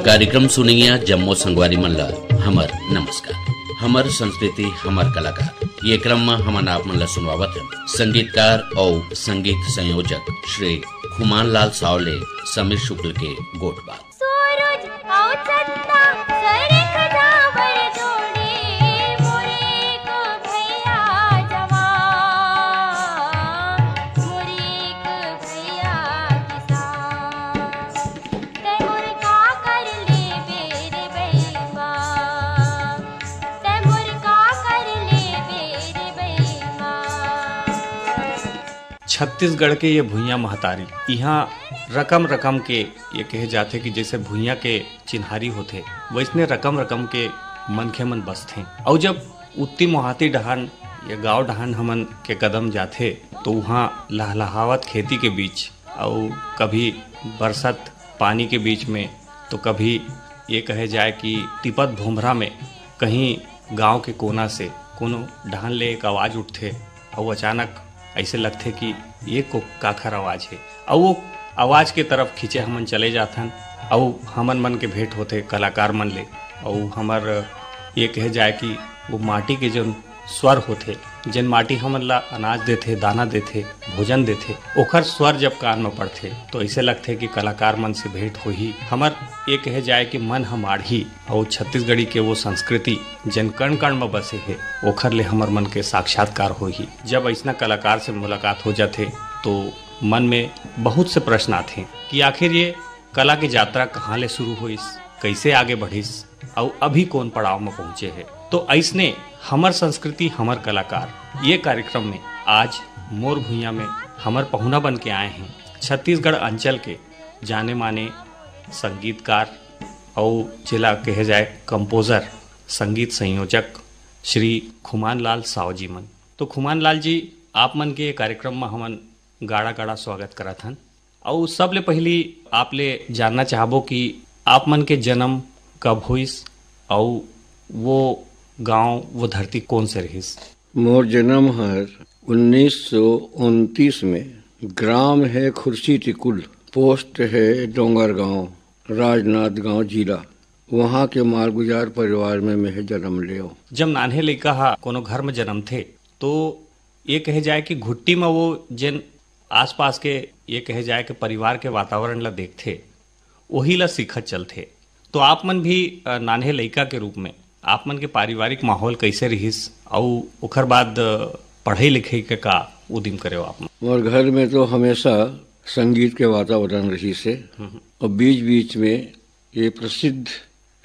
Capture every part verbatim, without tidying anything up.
कार्यक्रम सुनइया जम्मो संगवारी मन ला हमर नमस्कार। हमर संस्कृति, हमर कलाकार, ये क्रम म हमन आप मन ला सुनवावत हन संगीतकार अउ संगीत संयोजक श्री खुमान लाल साव ले समीर शुक्ल के गोठ बात। सूरज अउ चंदा सरख जावर जोड़े, मोरे को भैया जवान, मोरे को भैया किसान। तै मोर का कर लेबे रे बेईमान, तै मोर का कर लेबे रे बेईमान। छत्तीसगढ़ के ये भुइयां महतारी, इहाँ रकम रकम के, ये कहे जाथे कि जैसे भुइयां के चिन्हारी होथे, वैसने रकम रकम के मनखे मन बसथे। अउ जब उत्ती मोहाती डहान या गांव डहान हमन के कदम जाथे, तो उहाँ लहलहावत खेती के बीच अउ कभी बरसत पानी के बीच में, तो कभी ये कहे जाए कि तिपत भोंभरा में कहीं गांव के कोना से कोनो डहान ले एक आवाज उठथे अउ अचानक ऐसे लगथे कि ये को काखर आवाज है। अउ वो आवाज के तरफ खींचे हमन चले जाथन। अउ हमन मन के भेंट होथे कलाकार मन ले। अउ हमर ये कहे जाए कि वो माटी के जो स्वर होथे, जेन माटी हमन ला अनाज देथे, दाना देथे, भोजन देथे, ओखर स्वर जब कान म पड़थे, तो ऐसे लगथे कि कलाकार मन से भेंट होही। हमर ये कहे जाए कि मन ह माढ़ही, अउ छत्तीसगढ़ी के वो संस्कृति, जेन कण कण म बसे हे, ओखर ले हमर मन के साक्षात्कार होही। जब ऐसना कलाकार से मुलाकात हो जाथे, तो मन में बहुत से प्रश्न आथे कि आखिर ये कला के यात्रा कहाँ ले शुरू होइस, कैसे आगे बढ़िस, अउ अभी कौन पड़ाव म पहुंचे हे। तो ऐसने हमर संस्कृति, हमर कलाकार, ये कार्यक्रम में आज मोर भुइयां में हमर पहुना बन के आए हैं छत्तीसगढ़ अंचल के जाने माने संगीतकार अउ जेला कहे जाए कंपोजर, संगीत संयोजक श्री खुमान लाल साव जी मन। तो खुमान लाल जी, आप मन के ये कार्यक्रम में हमन गाड़ा गाड़ा स्वागत करत हन। अउ सबले पहिली आप ले जानना चाहबो कि आप मन के जन्म कब होइस अउ वो गांव, वो धरती कौन से रहिस? मोर जन्म हर उन्नीस सौ उनतीस में, ग्राम है खुर्सी टिकुल, पोस्ट है डोंगरगांव, राजनांदगांव जिला। वहाँ के मालगुजार परिवार में मैं जन्म लेव। जब नान्हे लइका हा कोनो घर में जन्मथे, तो ये कहे जाए कि घुट्टी में वो जेन आसपास के, ये कहे जाए कि परिवार के वातावरण ला देखथे, वही ला सीखत चलथे। तो आप मन भी, अ, नान्हे लइका के रूप में आप मन के पारिवारिक माहौल कैसे रिहिस, अउ ओखर बाद, अ, पढ़ाई लिखाई के का उदिम करे हो आप मन? मोर घर में तो हमेशा संगीत के वातावरण रहिस हे। हम्म। और बीच बीच में ये प्रसिद्ध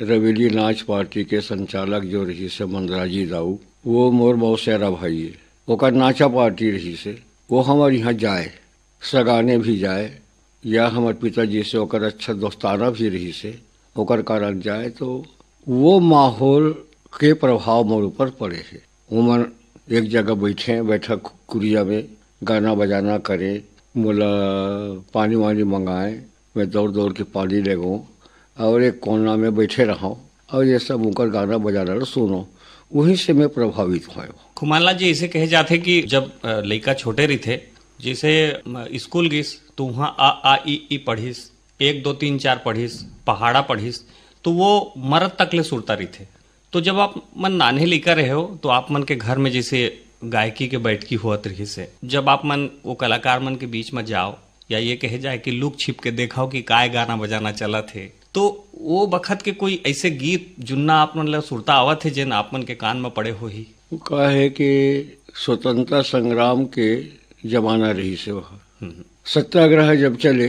रवेली नाच पार्टी के संचालक जो रहिस हे मंदराजी दाऊ, वो मोर मौसेरा भाई हे। ओकर नाचा पार्टी रहिस हे, वो हमर यहाँ जाए, सगाने भी जाए, या हमर पिताजी से ओकर अच्छा दोस्ताना भी रहिस हे, ओकर कारण जाए, तो वो माहौल के प्रभाव मोर ऊपर पड़े हे। ओमन एक जगह बैठे, बैठक कुरिया में गाना बजाना करे, मोला पानी वानी मंगाए, मैं दौड़ दौड़ के पानी लेगो और एक कोना में बैठे रहो और ये सब उनकर गाना बजाना ला सुनो। वहीं से मैं प्रभावित होयो। खुमानलाल जी, ऐसे कहे जाथे कि जब, अ, लइका छोटे रहिथे, जैसे, म, स्कूल गिस, तो वहाँ आ, आ, ई, ई पढ़िस, एक, दो, तीन, चार पढ़िस, पहाड़ा पढ़िस, तो वो मरत तक ले सुरता रहिथे। तो जब आप मन नान्हे लइका रहे हो, तो आप मन के घर में जैसे गायकी के बैठकी होत रहिस हे, जब आप मन वो कलाकार मन के बीच में जाओ, या ये कहे जाए कि लुक छिप के देखो कि काय गाना बजाना चलत हे, तो वो बखत के कोई ऐसे गीत जुन्ना आप मन ला सुरता आवत हे, जेन आप मन के कान में पड़े होही? वो का है कि स्वतंत्रता संग्राम के जमाना रहिस हे वह। हम्म। सत्याग्रह जब चले,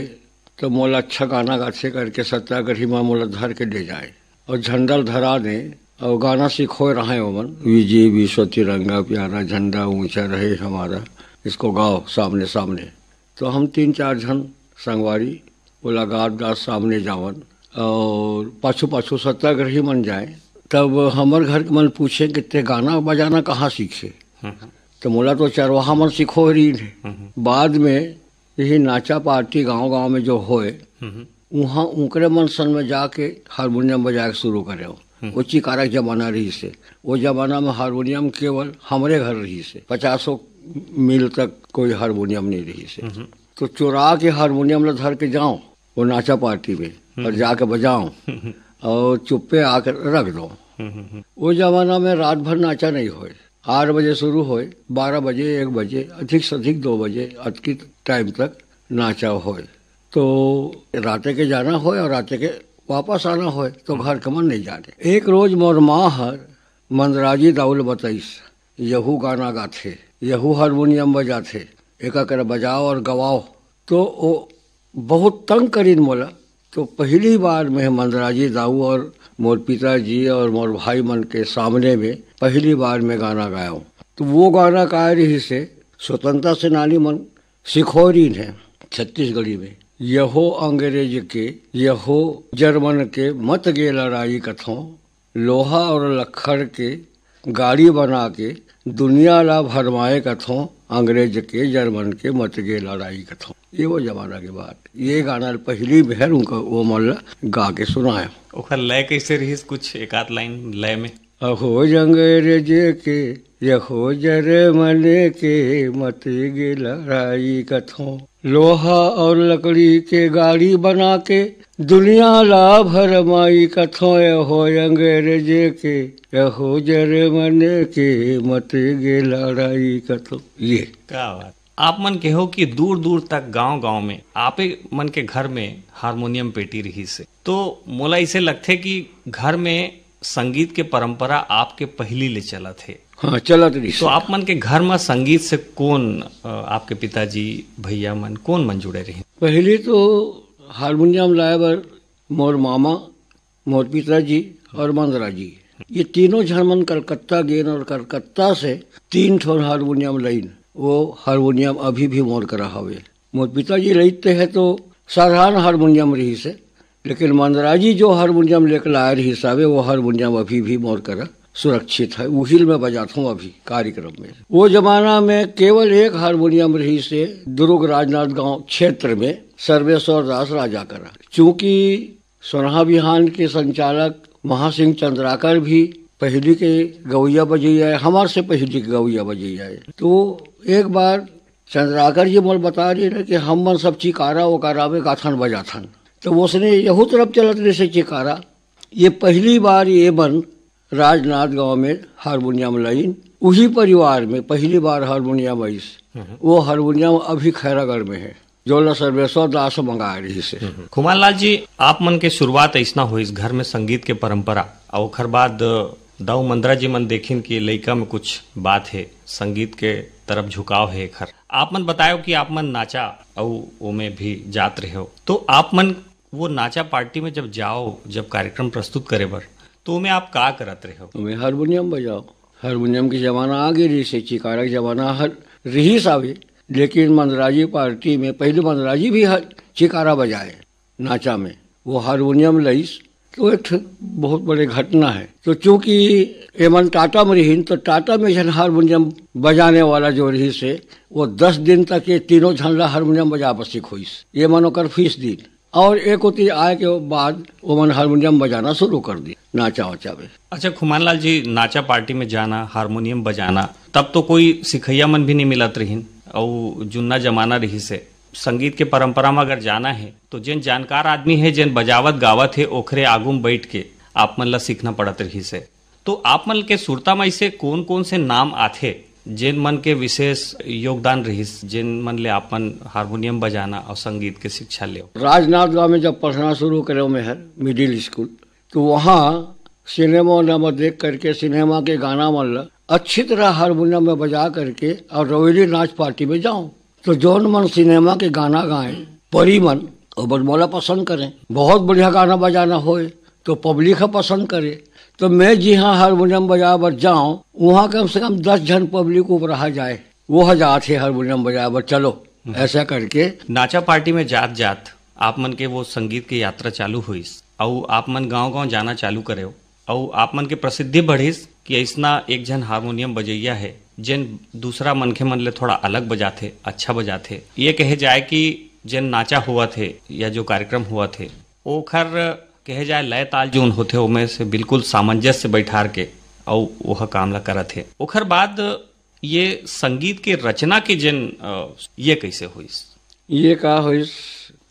तो मोला अच्छा गाना गाथे करके सत्याग्रही मन मोला धर के ले जाए और झंडा ल धरा दे और गाना सिखोए रहे ओमन, विजय विश्व तिरंगा प्यारा, झंडा ऊंचा रहे हमारा, इसको गाओ सामने सामने। तो हम तीन चार झन संगवारी ओला गात गात सामने जावन और पाछू पाछू सत्याग्रही मन जाए। तब हमर घर के मन पूछे कि ते गाना बजाना कहाँ सीखे? हम्म। तो मोला तो चरवाहा मन सिखो रही है। हम्म। बाद में यही नाचा पार्टी गांव गांव में जो होए, हम्म। वहाँ उनकरे मन सन में जाके हारमोनियम बजाए के शुरू करे हो। हम्म। वो चिकारक जमाना रहिस हे। वो जमाना में हारमोनियम केवल हमरे घर रहिस हे, पचासों मील तक कोई हारमोनियम नहीं रहिस हे। हम्म। तो चुरा के हारमोनियम ला धर के जाओ वो नाचा पार्टी में, और जाके बजाओ और चुप्पे आकर रख दो। वो जमाना में रात भर नाचा नहीं होए, आठ बजे शुरू होए, बारह बजे, एक बजे, अधिक से अधिक दो बजे अतकी टाइम तक नाचा होए। तो राते के जाना होए और राते के वापस आना होए, तो घर के मन नहीं जाने। एक रोज मोर माँ हर मंदराजी दाऊ ल बताइस, यहू गाना गाथे, यहू हारमोनियम बजाथे, एका कर बजाओ और गवाओ। तो वो बहुत तंग करिन मोला। तो पहली बार मैं मंदराजी दाऊ और मोर पिताजी और मोर भाई मन के सामने में पहली बार मैं गाना गाया हूँ। तो वो गाना गाए रही से स्वतंत्रता सेनानी मन सिखोरिन है छत्तीसगढ़ी में, यहो अंग्रेज के, यहो जर्मन के, मत गे लड़ाई कथों, लोहा और लक्कड़ के गाड़ी बना के दुनिया ला भरमाए कथों, अंग्रेज के, जर्मन के, मत गे लड़ाई कथों। ये वो जमाना की बात। ये गाना पहली बहर उनका वो मन ला गा के सुनाया। ओकर लय कैसे रहिस? कुछ एक आध लाइन लय में। अहो अंग्रेज के, यहो जर्मन के, मत गे लड़ाई कथों। लोहा और लकड़ी के गाड़ी बना के दुनिया ला भरमाई कथों। यहो अंग्रेज के, यहो जर्मन के, मत गे लड़ाई कथों। ये क्या बात। आप मन कहो कि दूर दूर तक, गांव गांव में, आपे मन के घर में हारमोनियम पेटी रहिस हे, तो मोला इसे लगथे कि घर में संगीत के परंपरा आपके पहली ले चलत हे। हाँ, चलत रहिस तो हे। आप मन के घर में संगीत से कौन, अ, आपके पिताजी, भैया मन, कौन मन जुड़े रहिन? पहली तो हारमोनियम लाए बर मोर मामा, मोर पिताजी और मंदरा जी, ये तीनों झन मन कलकत्ता गेन और कलकत्ता से तीन ठो हारमोनियम लइन। वो हारमोनियम अभी भी मोर करा हवे। मोर पिताजी लइते हैं तो साधारण हारमोनियम रहिस हे, लेकिन मंदरा जी जो हारमोनियम लेके लाए रहिस हवे, वो हारमोनियम अभी भी मोर करा सुरक्षित है। उहिल में बजात हूँ अभी कार्यक्रम में। वो जमाना में केवल एक हारमोनियम रहिस हे, दुर्ग राजनांदगांव क्षेत्र में सर्वेश्वर दास राजा करा। चूंकि सोनहा बिहान के संचालक महासिंह चंद्राकर भी पहिली के गवैया बजैया है, हमार से पहिली के गवैया बजैया है। तो एक बार चंद्राकर जी मोर बता रही ना कि हम मन सब चिकारा ओकारा में गाथन बजाथन, तो उसने यहू तरफ चलत रहे से चिकारा। ये पहली बार ये मन राजनांदगांव में हारमोनियम लाइन, उही परिवार में पहली बार हारमोनियम आइस। वो हारमोनियम अभी खैरागढ़ में है, जोला सर्वेश्वर दास मंगाए रहिस हे। खुमानलाल जी, आप मन के शुरुआत अइसना होइस, घर में संगीत के परंपरा, अउ ओखर बाद दाऊ मंदरा जी मन देखिन कि लइका में कुछ बात हे, संगीत के तरफ झुकाव हे एखर। आप मन बतायो कि आप मन नाचा अउ ओमे भी जात रहे हो, तो आप मन वो नाचा पार्टी में जब जाओ, जब कार्यक्रम प्रस्तुत करे बर, तो ओमे आप का करत रहे हो? ओमे हारमोनियम बजाओ। हारमोनियम के जमाना आ गए रहिस हे, चिकारा के जमाना हर रहिस आवे, लेकिन मंदराजी पार्टी में पहले मंदराजी भी हर चिकारा बजाए नाचा में, वो हारमोनियम लइस, तो एक ठो बहुत बड़े घटना है। तो चूंकि एमन टाटा में रहिन, तो टाटा में झन हारमोनियम बजाने वाला जो रहिस हे, वो दस दिन तक ये तीनों झन ला हारमोनियम बजा बर सिखोइस। ये मन ओकर फीस दिन। और एक ओती आए के बाद ओमन हारमोनियम बजाना शुरू कर दी, नाचा वाचा में। अच्छा खुमानलाल जी, नाचा पार्टी में जाना, हारमोनियम बजाना, तब तो कोई सिखैया मन भी नहीं मिलत रहिन, अउ जुन्ना जमाना रहिस हे। संगीत के परंपरा में अगर जाना है, तो जेन जानकार आदमी है, जेन बजावत गावत है, ओखरे आगू में बैठ के आप मन ला सीखना पड़त रहिस है। तो आप मन के सुरता में ऐसे कौन-कौन से नाम आथे, जेन मन के विशेष योगदान रहिस, जेन मन ले आप मन हारमोनियम बजाना और संगीत के शिक्षा लेव? राजनांदगांव में जब पढ़ना शुरू करे मैं हर मिडिल स्कूल, तो वहाँ सिनेमा उनेमा देख करके सिनेमा के गाना मन ला अच्छी तरह हारमोनियम में बजा करके और रवेली नाच पार्टी में जाऊं। तो जौन मन सिनेमा के गाना गाए, परी मन, ओबर मोला पसंद करें। बहुत बढ़िया गाना बजाना होए, तो पब्लिक ह पसंद करे। तो मैं जिहाँ हारमोनियम बजाए बर जाऊं, वहाँ कम से कम दस झन पब्लिक उपरहा जाए, वो ह जात हे हारमोनियम बजाए बर, चलो, ऐसा करके। नाचा पार्टी में जात-जात आप मन के वो संगीत के यात्रा चालू होइस, अउ आप मन गांव-गांव जाना चालू करेव, अउ आप मन के प्रसिद्धि बढ़िस कि अइसना एक झन हारमोनियम बजैया हे, जेन दूसरा मनखे मन ले थोड़ा अलग बजाथे, अच्छा बजाथे। ये कहे जाए कि जेन नाचा होवत हे या जो कार्यक्रम होवत हे, ओखर कहे जाए लय ताल जोन होथे, ओमे से बिल्कुल सामंजस्य बैठार के अउ ओह काम ला करत हे। ओखर बाद ये संगीत के रचना के जेन, अ, ये कैसे होइस? ये का होइस,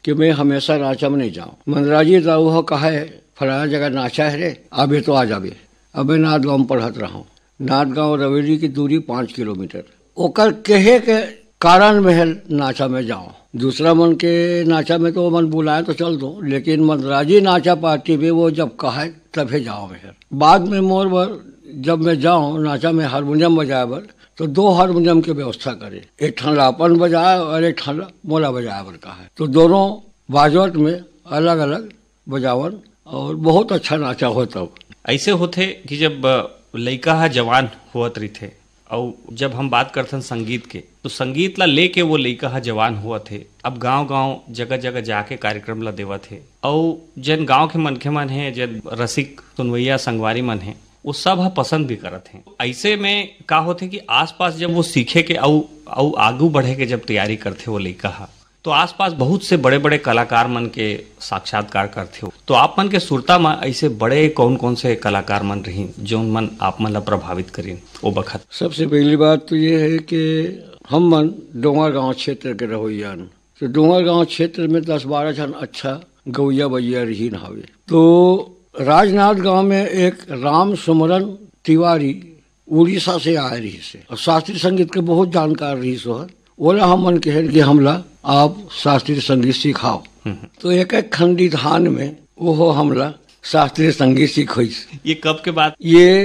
कि मैं हमेशा नाचा में नहीं जाऊँ। मंदराजी दाऊ ह कहा है, "फलाना जगह नाचा है रे, अबे तो आ जाबे।" अब मैं नांदगांव में पढ़त रहा हूँ। नांदगांव रवेली की दूरी पाँच किलोमीटर। ओकर कहे के कारण में है नाचा में जाओ। दूसरा मन के नाचा में तो मन बुलाए तो चल दो, लेकिन मंदराजी नाचा पार्टी में वो जब कहे तभे जाओ में है। बाद में मोर बर जब मैं जाऊँ नाचा में हारमोनियम बजाए बर, तो दो हारमोनियम के व्यवस्था करे, एक ठन ला अपन बजाए और एक ठन ला मोला बजाए बर कहा है। तो दोनों बाजवट में अलग-अलग बजावन और बहुत अच्छा नाचा होय तब। ऐसे होथे कि जब, अ, लइका ह जवान होवत रहिथे, अउ जब हम बात करथन संगीत के, तो संगीत ला लेके वो लइका ह जवान होवत हे। अब गांव-गांव, जगह-जगह जाके कार्यक्रम ला देवत हे, अउ जेन गांव के मनखे मन हे, जेन रसिक सुनवइया संगवारी मन हे, वो सब ह पसंद भी करत हे। ऐसे में का होथे कि आसपास जब वो सीखे के अउ, अउ आगू बढ़े के जब तैयारी करथे वो लइका ह, तो आसपास बहुत से बड़े-बड़े कलाकार मन के साक्षात्कार करथे। तो आप मन के सुरता म ऐसे बड़े कौन-कौन से कलाकार मन रहिन, जोन मन आप मन ला प्रभावित करिन ओ बखत? सबसे पहली बात तो ये है कि हम मन डोंगरगांव क्षेत्र के रहोइया हन। तो डोंगरगांव क्षेत्र में दस बारह झन अच्छा गवैया बजैया रहिन हावे। तो राजनाथ गांव में एक राम सुमरन तिवारी उड़ीसा से आए रहिस हे और शास्त्रीय संगीत के बहुत जानकार रहिस हे। ओला हमन कहेन कि हमला आप शास्त्रीय संगीत सिखाओ। हम्म। तो एक एक खंडी धान में वो हमला शास्त्रीय संगीत सिखोइस। ये कब के बात? ये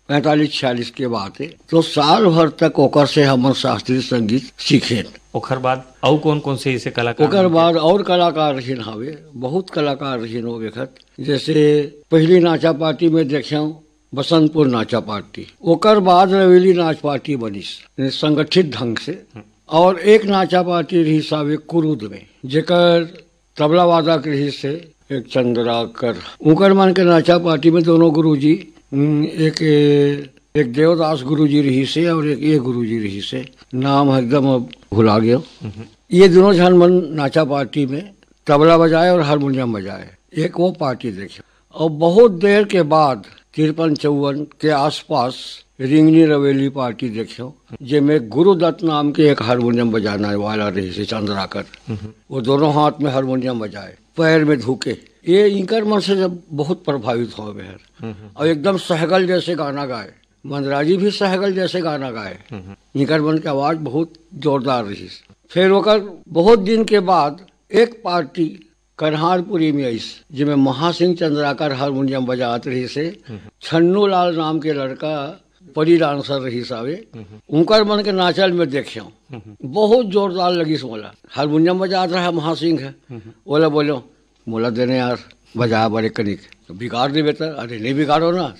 पैंतालीस छियालीस के बात है। तो साल भर तक ओकर से हमन शास्त्रीय संगीत सीखेन। ओकर बाद अउ कौन कौन से ऐसे कलाकार ओकर मन के? बाद और कलाकार रहिन हावे, बहुत कलाकार रहिन हो बेखत। जैसे पहली नाचा पार्टी में देखें बसंतपुर नाचा पार्टी, ओकर बाद रवेली नाच पार्टी बनिस, यानी संगठित ढंग से। हम्म। और एक नाचा पार्टी रहिस हावे कुरुद में, जेकर तबला वादक रहिस हे एक चंद्राकर। उंकर मन के नाचा पार्टी में दोनों गुरुजी, हम्म, एक, एक देवदास गुरुजी रहिस हे और एक ये गुरुजी रहिस हे, नाम एकदम अब भुला गयो। हम्म। ये दोनों झन मन नाचा पार्टी में तबला बजाए और हारमोनियम बजाए। एक वो पार्टी देखे और बहुत देर के बाद तिरपन चौवन के आसपास रिंगनी रवेली पार्टी देखे, जेमे गुरुदत्त नाम के एक हारमोनियम बजाने वाला रहिस हे चंद्राकर। हम्म। वो दोनों हाथ में हारमोनियम बजाए, पैर में धुके। ये इंकर मन से जब बहुत प्रभावित हो गए हैं। हम्म। और एकदम सहगल जैसे गाना गाए, मंदराजी भी सहगल जैसे गाना गाए। हम्म। इंकर मन के आवाज बहुत जोरदार रहिस। फिर ओकर बहुत दिन के बाद एक पार्टी कन्हारपुरी में आइस, जेमे महासिंह चंद्राकर हारमोनियम बजात रहिस हे। हम्म। छन्नू लाल नाम के लड़का परी डांसर रहिस हावे। हम्म। उंकर मन के नाचल में देखेंव। हम्म। बहुत जोरदार लगिस मोला। हारमोनियम बजात रहा महासिंह ह। हम्म। ओला बोलेंव, "मोला देने यार, बजा बड़े कनिक।" "बिगाड़ देबे त।" "अरे, नहीं बिगाड़ो ना।"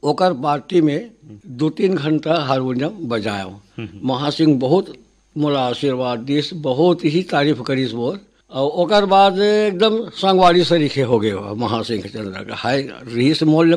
ओकर पार्टी में दो तीन घंटा हारमोनियम बजाएंव। हम्म। महासिंह बहुत मोला आशीर्वाद दिस, बहुत ही तारीफ करिस मोर। और ओकर बाद एकदम संगवारी सरीखे हो गए हो महासिंह चंद्राकर। हाय, रहिस मोर ले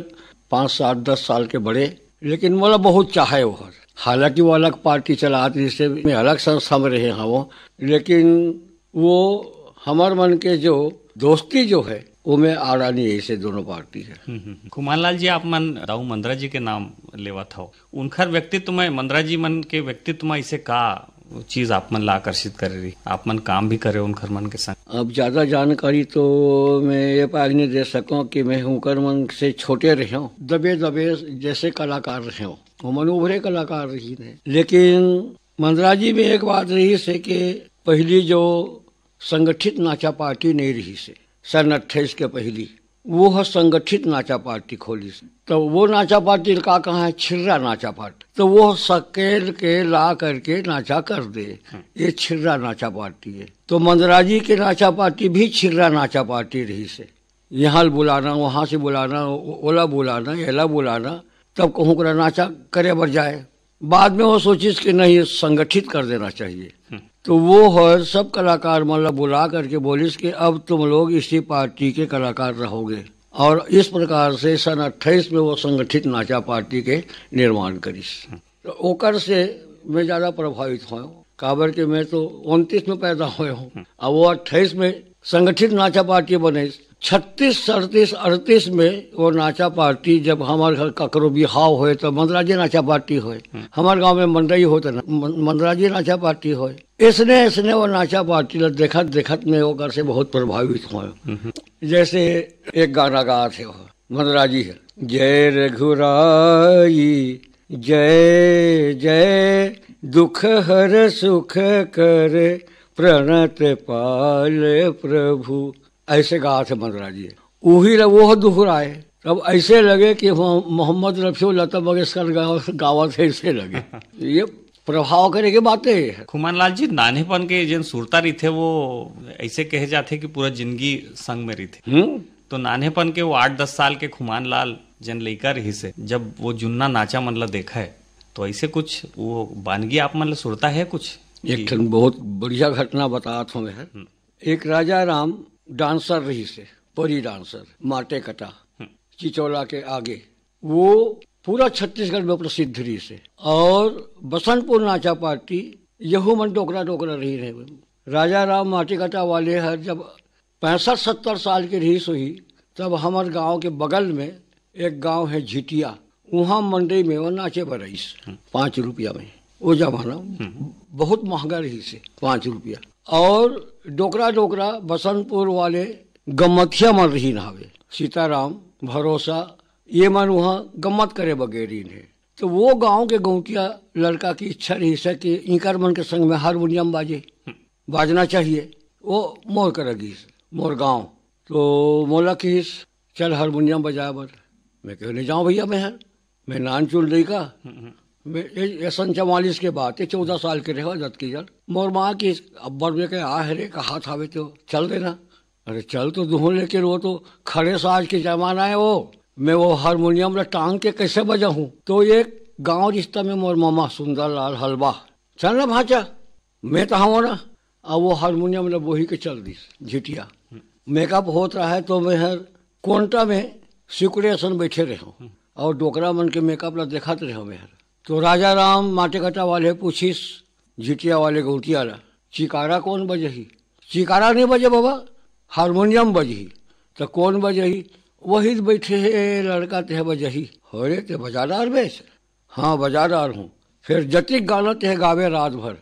पाँच, सात, दस साल के बड़े, लेकिन मोला बहुत चाहे वो हर। हालांकि वो अलग पार्टी चलात रहिस हे, मैं अलग संस्था में रहे हवं, लेकिन वो हमर मन के जो दोस्ती जो है, वो में आड़ा नहीं है इसे दोनों पार्टी है। हम्म, हम्म। खुमान लाल जी, आप मन दाऊ मंदरा जी के नाम लेवत हव, उनखर व्यक्तित्व में, मंदरा जी मन के व्यक्तित्व में इसे का चीज आप मन ला आकर्षित करे रही? आप मन काम भी करे उनखर मन के संग। अब ज्यादा जानकारी तो मैं ये पाग नहीं दे सकूं कि मैं उनकर मन से छोटे रहे हूँ, दबे दबे जैसे कलाकार रहे हूँ, वो मन उभरे कलाकार रही थे। लेकिन मंदरा जी में एक बात रहिस हे कि पहली जो संगठित नाचा पार्टी नहीं रहिस हे, सन अट्ठाईस के पहली, वो ह संगठित नाचा पार्टी खोलिस। तो वो नाचा पार्टी का कहा है, छिर्रा नाचा पार्टी। तो वो सकेल के ला करके नाचा कर दे, ये छिर्रा नाचा पार्टी है। तो मंदरा जी के नाचा पार्टी भी छिर्रा नाचा पार्टी रहिस हे। यहाँ बुलाना, वहाँ से बुलाना, ओ-, ओला बुलाना, एला बुलाना, तब कहूँ करा नाचा करे बर जाए। बाद में वो सोचिस कि नहीं, ये संगठित कर देना चाहिए। हम्म। तो वो हर सब कलाकार मन ला बुला करके बोलिस कि अब तुम लोग इसी पार्टी के कलाकार रहोगे। और इस प्रकार से सन अट्ठाईस में वो संगठित नाचा पार्टी के निर्माण करिस। हम्म। तो ओकर से मैं ज्यादा प्रभावित होय हूँ, काबर के मैं तो उनतीस में पैदा होय हूँ। हम्म। अब वो अट्ठाईस में संगठित नाचा पार्टी बने, छत्तीस, सड़तीस, अड़तीस में वो नाचा पार्टी, जब हमारे घर ककरो बिहाव होए, तो मंदराजी नाचा पार्टी होए। हमारे गांव में मंडई होए, तो न-, मन-, मंदराजी नाचा पार्टी होए। इसने, इसने वो नाचा पार्टी ला देखत, देखत में ओकर से बहुत प्रभावित होए। जैसे एक गाना गात हे वो, मंदराजी हे, "जय रघुराई, जय जय, दुख हर सुख कर, प्रणत पाल प्रभु।" ऐसे गात हे मंदराजी। उही ला वो दुहराए। तब ऐसे लगे कि मो-, मोहम्मद रफी अउ लता मंगेशकर गाव-, गावत हे, ऐसे लगे। ये प्रभाव करे के बात हे। खुमान लाल जी, नान्हेपन के जेन सुरता रहिथे, वो ऐसे कहे जाथे कि पूरा जिंदगी संग में रहिथे। हम्म। तो नान्हेपन के वो आठ दस साल के खुमान लाल जेन लइका रहिस हे, जब वो जुन्ना नाचा मन ला देखा हे, तो ऐसे कुछ वो बानगी आप मन ला सुरता हे कुछ? एक ठन बहुत बढ़िया घटना बतात हूँ मैं। हम्म। एक राजा राम डांसर रहिस हे, परी डांसर, माटे कटा, हम्म। चिचौला के आगे। वो पूरा छत्तीसगढ़ में प्रसिद्ध रहिस हे। और बसंतपुर नाचा पार्टी, यहू मन डोकरा डोकरा रहिन हे। राजा राम माटी कटा वाले हर जब पैंसठ सत्तर साल के रहिस होही, तब हमर गांव के बगल में एक गांव हे झिटिया, उहाँ मंडई में वो नाचे बर आइस, पाँच रुपया में। वो जमाना बहुत महंगा रहिस हे, पाँच रुपया। और डोकरा डोकरा बसंतपुर वाले गम्मतिया मन रहिन हावे, सीताराम, भरोसा, ये मन उहाँ गम्मत करे बर गे रहिन हे। तो वो गांव के गौंटिया लड़का की इच्छा रहिस हे कि इंकर मन के संग में हारमोनियम बाजे, बाजना चाहिए। वो मोर करा गिस, मोर गांव। तो मोला किहिस, "चल हारमोनियम बजाए बर।" मैं कहेंव, "नहीं जांव भैया, मैं हर, मैं नानचुन लइका।" मैं ये, ये सन चवालीस के बात हे, चौदह साल के रहेंव जतकी जन। मोर माँ किहिस, "अब्बर में के आ हे रे, कहात हावे तो चल देना।" अरे चल तो दूहूं, लेकिन वो तो खड़े साज के जमाना हे वो। मैं वो हारमोनियम ला टांग के कैसे बजाहूं? तो ये गांव रिश्ता में मोर मामा सुंदर लाल हलवा, "चल ना भांचा, मैं तो हवं ना।" अब वो हारमोनियम ला बोही के चल दिस झिटिया। मेकअप होत रहा हे तो मैं हर कोंटा में सिकुड़े असन बैठे रहेंव और डोकरा मन के मेकअप ला देखत रहेंव मैं हर। तो राजा राम माटेकटा वाले पूछिस, झिटिया वाले गौंटिया ला, "चिकारा कौन बजही?" "चिकारा नहीं बजे बाबा, हारमोनियम बजही।" "तो कौन बजही?" "वही बैठे हे लड़का, तेह बजही।" "हो रे, ते बजा डार बे।" "हाँ, बजा डार हूँ।" फिर जतिक गाना तेह गावे रात भर,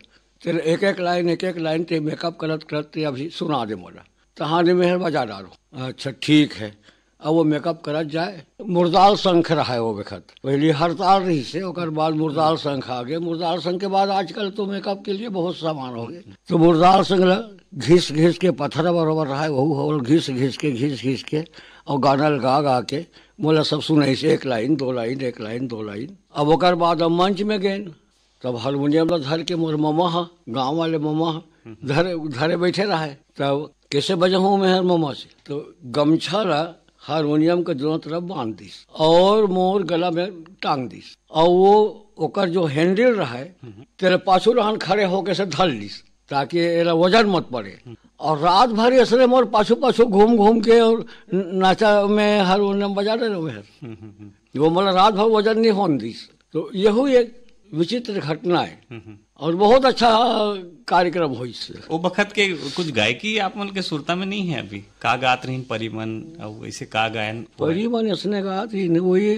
तेला एक एक लाइन, एक एक लाइन ते मेकअप करत करत ते अभी सुना दे मोला। तहाँ ले मैं बजा डार हूँ। "अच्छा, ठीक है।" अब वो मेकअप करत जाए, मुरदाल संख रहा हे वो बखत, पहली हड़ताल रहिस हे, ओकर बाद मुरदाल संख आ गे। मुरदाल संख के बाद आजकल तो मेकअप के लिए बहुत सामान हो गे। तो मुरदाल संख ला घिस घिस के पथरा बरोबर रहा हे, वहू हवल घिस घिस के, घिस घिस के, और गाना ला गा गा के मोला सब सुनाइस, एक लाइन, दो लाइन, एक लाइन, दो लाइन। अब ओकर बाद हम मंच में गेन, तब हारमोनियम ला धर के मोर ममा ह, गांव वाले ममा ह, धरे, धरे बैठे रहा हे। तब कैसे बजाहूं मैं हर ममा से? तो गमछा ला हारमोनियम के दोनों तरफ बांध दिस और मोर गला में टांग दिस। और वो ओकर जो हैंडल रहा हे, तेला पाछू रहन खड़े होके से धर लिस, ताकि एला वजन मत पड़े। और रात भर ऐसने मोर पाछू पाछू घूम घूम के और न-, नाचा में हारमोनियम बजा रहे हर। वो मोला रात भर वजन नहीं होन दिस। तो यहू एक विचित्र घटना हे। और बहुत अच्छा कार्यक्रम होइस। वो बखत के कुछ गायकी आप मन के सुरता में नहीं हे अभी? का गात रहिन परी मन, अउ ऐसे का गायन हुआ हे? परी मन ऐसने गात रहिन, वही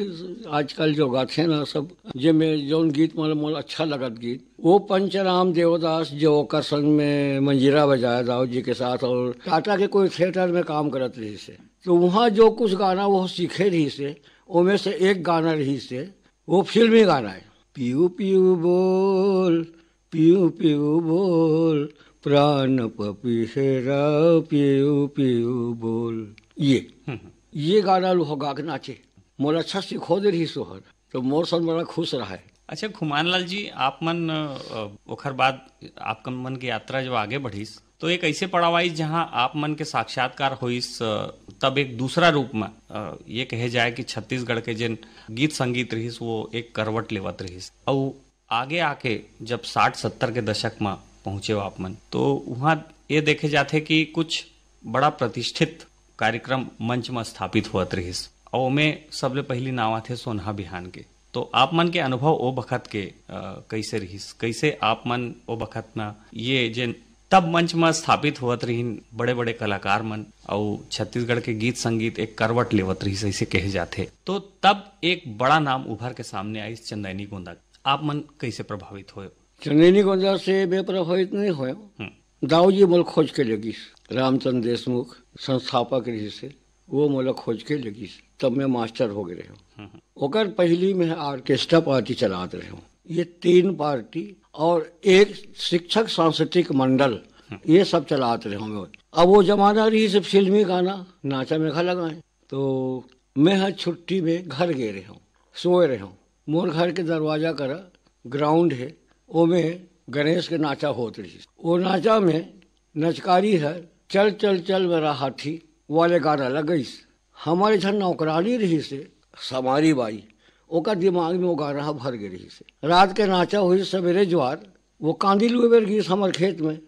आजकल जो गाथे ना सब, जे में जौन गीत मन मोला अच्छा लगत गीत, वो पंचराम देवदास जो ओकर संग में मंजीरा बजाए दाऊ जी के साथ और टाटा के कोई थिएटर में काम करत रहिस हे। तो उहाँ जो कुछ गाना वो सीखे रहिस हे, ओमे से एक गाना रहिस हे, वो फिल्मी गाना हे, "पियू पियू बोल, पियू पियू बोल, प्राण पपीहरा, पियू पियू बोल।" ये, हम्म। ये गाना लो गा के नाचे। मोला अच्छा सिखो दे रहिस ओहर, तो मोर सन बड़ा खुश रहा हे। अच्छा खुमान लाल जी, आप मन, अ, ओखर बाद आप मन के यात्रा जो आगे बढ़िस, तो एक ऐसे पड़ाव आइस जहां आप मन के साक्षात्कार होइस, अ, तब एक दूसरा रूप में, अ, ये कहे जाए कि छत्तीसगढ़ के जेन गीत संगीत रहिस, वो एक करवट लेवत रहिस। अउ आगे आके जब साठ सत्तर के दशक में पहुंचे हो आप मन, तो वहां ये देखे जाथे कि कुछ बड़ा प्रतिष्ठित कार्यक्रम मंच में स्थापित होत रहिस, अउ ओमे सबले पहली नाव आथे सोनहा बिहान के। तो आप मन के अनुभव ओ बखत के, अ, कैसे रहिस, कैसे आप मन ओ बखत में ये जेन तब मंच म स्थापित होवत रहिन बड़े-बड़े कलाकार मन, अउ छत्तीसगढ़ के गीत संगीत एक करवट लेवत रहिस, अइसे कहे जाथे। तो तब एक बड़ा नाम उभर के सामने आइस, चंदैनी गोंदा। आप मन कइसे प्रभावित होय? चंदैनी गोंदा से मैं प्रभावित नहीं होय। हम्म। दाऊ जी मोला खोज के लेगिस, रामचंद्र देशमुख संस्थापक रहिस हे, वो मोला खोज के लेगिस, तब मैं मास्टर हो गए रहेंव। हम्म। ओकर पहली में ऑर्केस्ट्रा पार्टी चलात रहेंव, ये तीन पार्टी और एक शिक्षक सांस्कृतिक मंडल, हम्म। ये सब चलात रहेंव मैं। अब वो जमाना रहिस फिल्मी गाना, नाचा में घला गाए, तो मैं ह छुट्टी में घर गए रहेंव, सोए रहेंव। मोर घर के दरवाजा करा ग्राउंड हे, ओमे गणेश के नाचा होत रहिस। वो नाचा में नचकारी ह चल चल चल मेरा हाथी वाले गाना लगइस। हमर एक झन नौकरानी रहिस हे, समारी बाई, ओकर दिमाग में वो गाना ह भर गे रहिस हे। रात के नाचा होइस, सवेरे ज्वार वो कांदी लुए बर गिस हमर खेत में,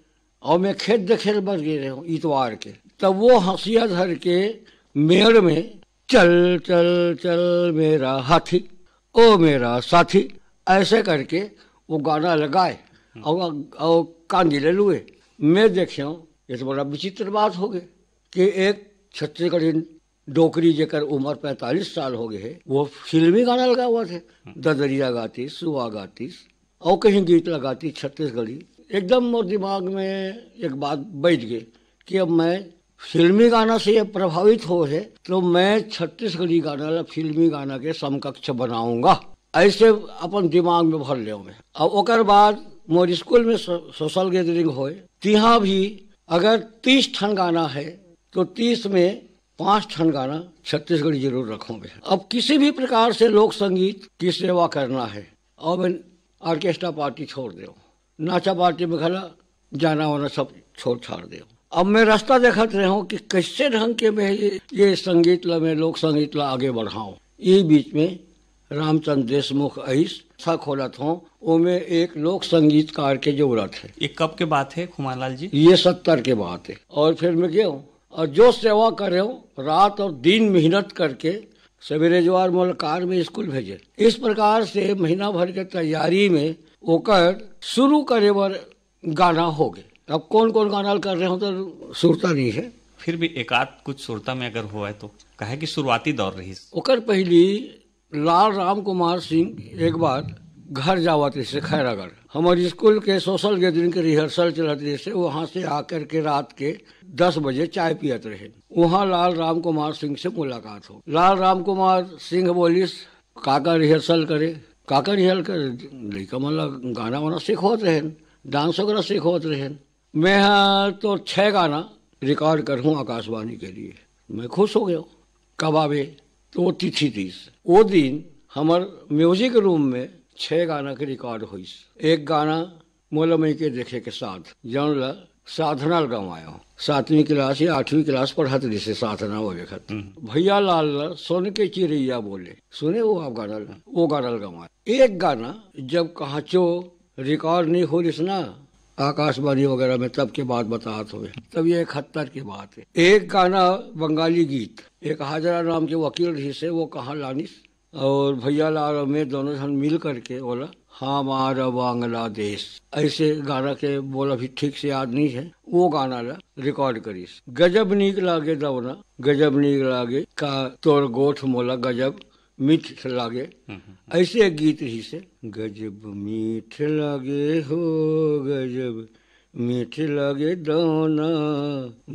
और मैं खेत देखे बर गे रहेंव इतवार के। तब वो हंसिया धर के मेड़ में, "चल चल चल मेरा हाथी, ओ मेरा साथी", ऐसे करके वो गाना लगाए और, और कांदी ले लुए। मैं देखेंव, ये तो बड़ा विचित्र बात हो गई कि एक छत्तीसगढ़ी डोकरी, जेकर उम्र पैंतालीस साल हो गए हे, वो फिल्मी गाना लगावत हे। ददरिया गातिस, सुआ गातिस, और कहीं गीत लगातिस छत्तीसगढ़ी। एकदम मोर दिमाग में एक बात बैठ गई कि अब मैं फिल्मी गाना से ये प्रभावित हो हे, तो मैं छत्तीसगढ़ी गाना ला फिल्मी गाना के समकक्ष बनाऊंगा। ऐसे अपन दिमाग में भर लेंव मैं। अब ओकर बाद मोर स्कूल में सो-, सोशल गैदरिंग होए, तिहाँ भी अगर तीस ठन गाना हे, तो तीस में पांच ठन गाना छत्तीसगढ़ी जरूर रखों मैं। अब किसी भी प्रकार से लोक संगीत की सेवा करना हे, और मैं ऑर्केस्ट्रा पार्टी छोड़ देंव, नाचा पार्टी में घला जाना वाना सब छोड़ छाड़ देंव। अब मैं रास्ता देखत रहेंव कि कैसे ढंग के मैं ये, ये संगीत ला, मैं लोक संगीत ला आगे बढ़ाऊं। ये बीच में रामचंद्र देशमुख अइस, सा खोलत हों, ओमे एक लोक संगीतकार के जरूरत हे। ये कब के बात हे, खुमानलाल जी? ये सत्तर के बात हे। और फिर मैं गेंव, और जो सेवा करेंव, रात और दिन मेहनत करके सवेरे जवार मोला कार में स्कूल भेजे। इस प्रकार से महीना भर के तैयारी में ओकर शुरू करे बर गाना हो गए। अब कौन कौन गाना कर रहे हो तो सुरता नहीं है। फिर भी एक आध कुछ सुरता में अगर हुआ है तो, काहे कि शुरुआती दौर रहिस। ओकर पहली लाल राम कुमार सिंह एक बार घर जावत रहिस हे खैरागढ़। हमर स्कूल के सोशल गैदरिंग के रिहर्सल चलत रहिस हे, वहां से आकर के रात के दस बजे चाय पियत रहे। वहां लाल राम कुमार सिंह से मुलाकात हो। लाल राम कुमार सिंह बोलिस, "काका रिहर्सल करे?" काका रिहर्सल करे? लइका मन ला गाना वाना सिखोत रहेन, डांस वगैरह सिखोत रहेन। "मैं हा तो छह गाना रिकॉर्ड करहूं आकाशवाणी के लिए।" मैं खुश हो गया। "कब आवे?" तो वो तिथि दिस। वो दिन हमर म्यूजिक रूम में छह गाना के रिकॉर्ड होइस। एक गाना मोला मई के देखे के साथ, जौन ला साधना ल गवायो। सातवीं क्लास या आठवीं क्लास पढ़त रहिस हे साधना वो बखत। हम्म। भैया लाल ला सुन के चिरैया बोले। सुने हो आप गाना ला? वो गाना ल गवायो। एक गाना जब कहांचो रिकॉर्ड नहीं हो रहिस ना आकाशवाणी वगैरह में, तब के बात बतात होवे, तब ये इकहत्तर की बात है। एक गाना बंगाली गीत, एक हाजरा नाम के वकील रहिस हे, वो कहा लानिस, और भैया लाल और मैं दोनों जन मिल करके बोला, "हमारा बांग्लादेश", ऐसे गाना के बोला भी ठीक से याद नहीं है, वो गाना ला रिकॉर्ड करिस। "गजब नीक लागे दौना, गजब नीक लागे, का तोर गोठ मोला गजब मीठ लागे।" हम्म, हम्म। ऐसे एक गीत रहिस हे, "गजब मीठ लागे हो, गजब मीठ लागे दौना,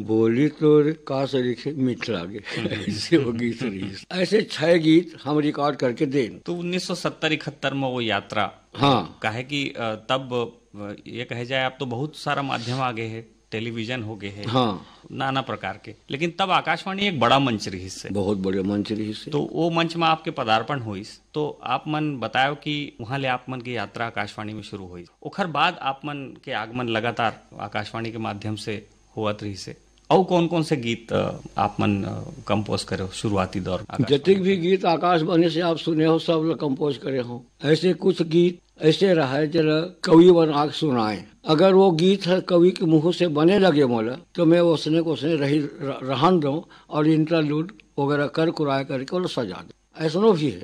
बोली तोर का से लिखे मीठ लागे।" ऐसे वो गीत रहिस। ऐसे छह गीत हम रिकॉर्ड करके देन। तो उन्नीस सौ सत्तर इकहत्तर में वो यात्रा, हाँ। काहे कि, अ, तब, अ, ये कहे जाए, अब तो बहुत सारा माध्यम आ गए हैं, टेलीविजन हो गए हैं, हाँ। नाना प्रकार के, लेकिन तब आकाशवाणी एक बड़ा मंच रहिस हे। बहुत बड़े मंच रहिस हे। तो वो मंच में आपके पदार्पण होइस, तो आप मन बतायो कि वहां ले आप मन की यात्रा आकाशवाणी में शुरू होइस, ओखर बाद आप मन के आगमन लगातार आकाशवाणी के माध्यम से होवत रहिस हे। अउ कौन-कौन से गीत, अ, आप मन, अ, कंपोज करे हो शुरुआती दौर में आकाशवाणी जतिक भी के? गीत आकाशवाणी से आप सुने हो, सब ल कंपोज करे हो। ऐसे कुछ गीत ऐसे रहे, जेला कवि बना के सुनाए। अगर वो गीत ह कवि के मुंह से बने लगे मोला, तो मैं ओसने के ओसने रही, र-, रहन दूं और इंटरलूड वगैरह कर कुराए करके ओला सजा दूं। ऐसनो भी है।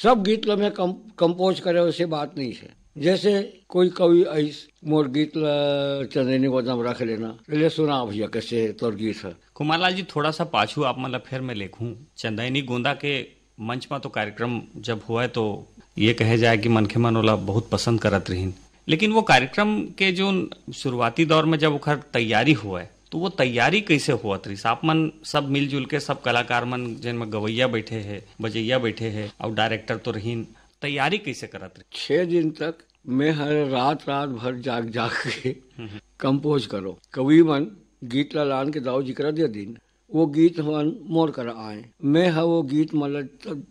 सब गीत ला मैं कम-, कंपोज करे, वैसे बात नहीं है। जैसे कोई कवि आइस, "मोर गीत ला चंदैनी गोंदा म रख लेना, ले सुना भैया, कैसे तोर गीत है।" खुमार लाल जी, थोड़ा सा पाछू आप मन ला फेर मैं लेखूं। चंदैनी गोंदा के मंच में तो कार्यक्रम जब हुआ है, तो ये कहे जाए कि मनखे मन ओला बहुत पसंद करत रहिन, लेकिन वो कार्यक्रम के जो शुरुआती दौर में जब ओखर तैयारी हुआ है, तो वो तैयारी कैसे होत रहिस? आप मन सब मिलजुल के, सब कलाकार मन, जेन में गवैया बैठे है, बजैया बैठे है, और डायरेक्टर तो रहिन, तैयारी कैसे करत रहिस? छह दिन तक मैं हर रात, रात भर जाग, जाग के हम्म। कंपोज करो। कवि मन गीत ला लान के दाऊ जी करा दे दिन, वो गीत मन मोर करा आए। मैं ह वो गीत मन ला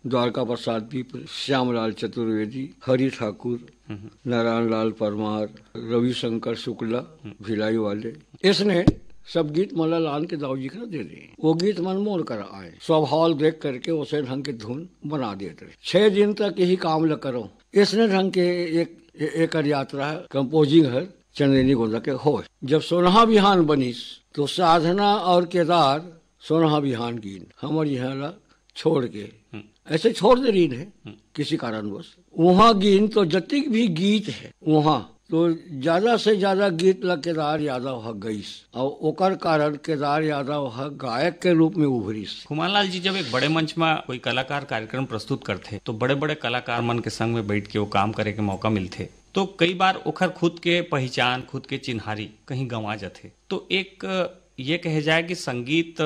द्वारका प्रसाद पीपल, श्यामलाल चतुर्वेदी, हरि ठाकुर, हम्म। नारायण लाल परमार, रविशंकर शुक्ला, हम्म। भिलाई वाले, इसने सब गीत मन ला लान के दाऊ जी करा दे दे। वो गीत मन मोर करा आए। सब हॉल देख करके उसे ढंग के धुन बना देते रहे। छह दिन तक यही काम ला करो। इसने ढंग के एक, ए-, एकर यात्रा कंपोजिंग हर चंदैनी गोंदा के होय। जब सोनहा बिहान बनिस, तो साधना और केदार सोनहा बिहान गीन हमर यहाँ ला छोड़ के हम्म। ऐसे छोड़ दे रही है हम्म। किसी कारणवश। वहाँ गीन तो जतिक भी गीत है वहाँ, तो ज्यादा से ज्यादा गीत ला केदार यादव ह गईस, और ओकर कारण केदार यादव ह गायक के रूप में उभरिस। खुमार लाल जी, जब एक बड़े मंच में कोई कलाकार कार्यक्रम प्रस्तुत करथे, तो बड़े-बड़े कलाकार मन के संग में बैठ के वो काम करे के मौका मिलथे, तो कई बार ओखर खुद के पहचान, खुद के चिन्हारी कहीं गंवा जाथे। तो एक ये कहे जाए कि संगीत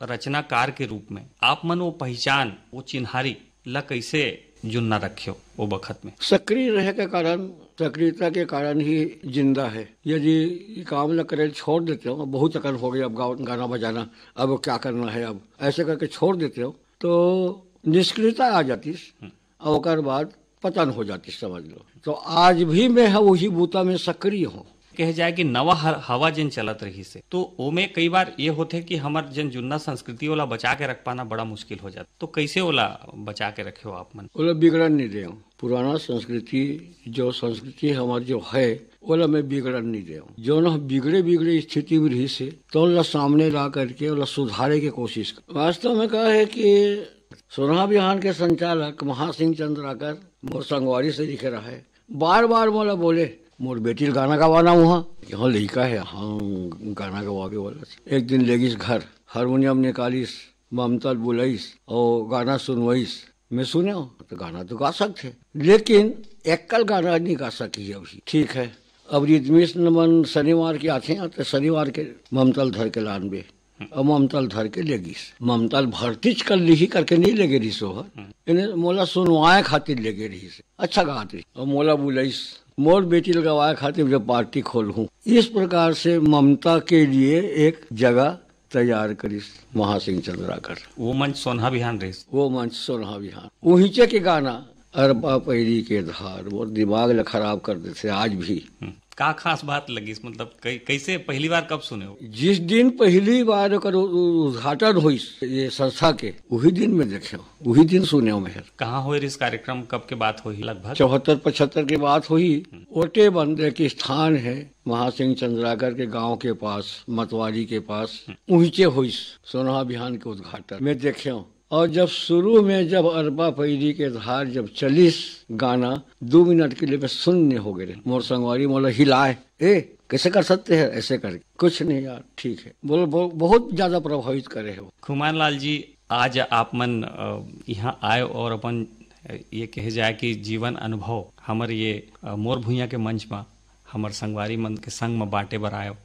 रचनाकार के रूप में आप मन वो पहचान, वो चिन्हारी ला कैसे जुन्ना रखे हो वो बखत में? सक्रिय रहे के कारण, सक्रियता के कारण ही जिंदा है। यदि ये काम ला करे छोड़ देते हो, बहुत अकन हो गया, अब गाओ, गाना बजाना, अब क्या करना है, अब ऐसे करके छोड़ देते हो, तो निष्क्रियता आ जाती है। हम्म। और ओकर बाद पतन हो जाती, समझ लो। तो आज भी मैं ह-, वही बूता में सक्रिय हूँ। कहे जाए कि नवा ह-, हवा जेन चलत रहिस हे, तो ओमे कई बार ये होथे कि हमर जेन जुन्ना संस्कृति, ओला बचा के रख पाना बड़ा मुश्किल हो जाता। तो कैसे ओला बचा के रखे हो आप मन? ओला बिगड़न नहीं देव। पुराना संस्कृति, जो संस्कृति हमर जो है, ओला मैं बिगड़न नहीं देव। जो न बिगड़े, बिगड़े स्थिति में रहिस हे, तो ओला सामने ला करके ओला सुधारे के कोशिश कर। वास्तव में का है कि सोनहा बिहान के संचालक महासिंह चंद्राकर मोर संगवारी से लिखे रहे, बार बार मोला बोले, "मोर बेटी ल गाना गवाना हुआ, यहाँ लइका है, हाँ, गाना गवावे वाला।" एक दिन लेगिस घर, हारमोनियम निकालिस, ममता ल बुलाइस और गाना सुनवाइस। मैं सुने तो गाना तो गा सकते, लेकिन एकल गाना नहीं गा सकी अभी। ठीक है, अब रिदमिस मन शनिवार के आथे, तो शनिवार के ममता ल धर के लानबे। अब ममता ल धर के ले गिस। ममता ल भर्ती च कर लिही करके नहीं ले गे रिहिस ओहर। हम्म। इन्हें मोला सुनवाए खातिर ले गे रिहिस। अच्छा गात रही। अब मोला बुलाइस, "मोर बेटी ल गवाए खातिर जो पार्टी खोलहूँ।" इस प्रकार से ममता के लिए एक जगह तैयार करिस महासिंह चंद्राकर। वो मंच सोनहा बिहान रहिस। वो मंच सोनहा बिहान। उहीचे के गाना अरबा पैरी के धार, मोर दिमाग ल खराब कर देथे आज भी। हम्म। का खास बात लगिस? मतलब, कै-, कैसे, पहली बार कब सुने हो? जिस दिन पहली बार ओकर उ-, उ-, उद्घाटन होइस ये संस्था के, वही दिन में देखे हो, वही दिन सुने हो मैं। कहाँ होए रिहिस कार्यक्रम, कब के बात होही लगभग? चौहत्तर पचहत्तर के बात होही। हम्म। ओटे बंद एक स्थान है महासिंह चंद्राकर के गांव के पास, मतवारी के पास, हम्म। उहीचे होइस सोनहा बिहान के उद्घाटन। मैं देखे हूँ। और जब शुरू में जब अरबा पैरी के धार जब चलिस गाना, दो मिनट के लिए मैं सुन्न हो गए। मोर संगवारी मोला हिलाए, "ए, कैसे कर सकते हैं ऐसे करके?" कुछ नहीं यार, ठीक है। बोलो, बहु-, बहुत ज्यादा प्रभावित करे हो। खुमान लाल जी, आज आप मन, अ, यहाँ आए और अपन, अ, ये कहे जाए कि जीवन अनुभव हमर ये, अ, मोर भुइयां के मंच में हमर संगवारी मन के संग म बांटे बर आयो,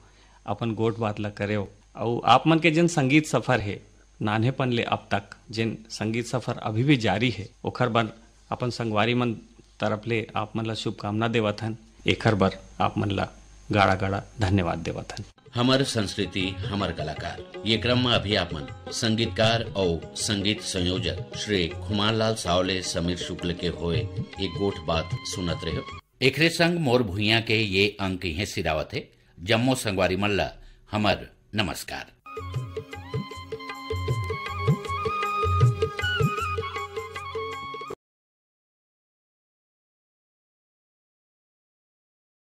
अपन गोठ बात ल करेव। अउ आप मन के जेन संगीत सफर हे, नान्हेपन ले अब तक जेन संगीत सफर अभी भी जारी हे, ओखर बर अपन संगवारी मन तरफ ले आप मन ल शुभकामना देवत हन। एखर बर आप मन ल गाड़ा-गाड़ा धन्यवाद देवत हन। हमर संस्कृति, हमर कलाकार। ये क्रम म अभी आप मन संगीतकार अउ संगीत संयोजक श्री खुमानलाल साव ले समीर शुक्ल के होए एक गोठ बात सुनत रहे। एकरे संग मोर भुइयां के ये अंक इहें सिरावत हे। जम्मो संगवारी मन ल हमर नमस्कार।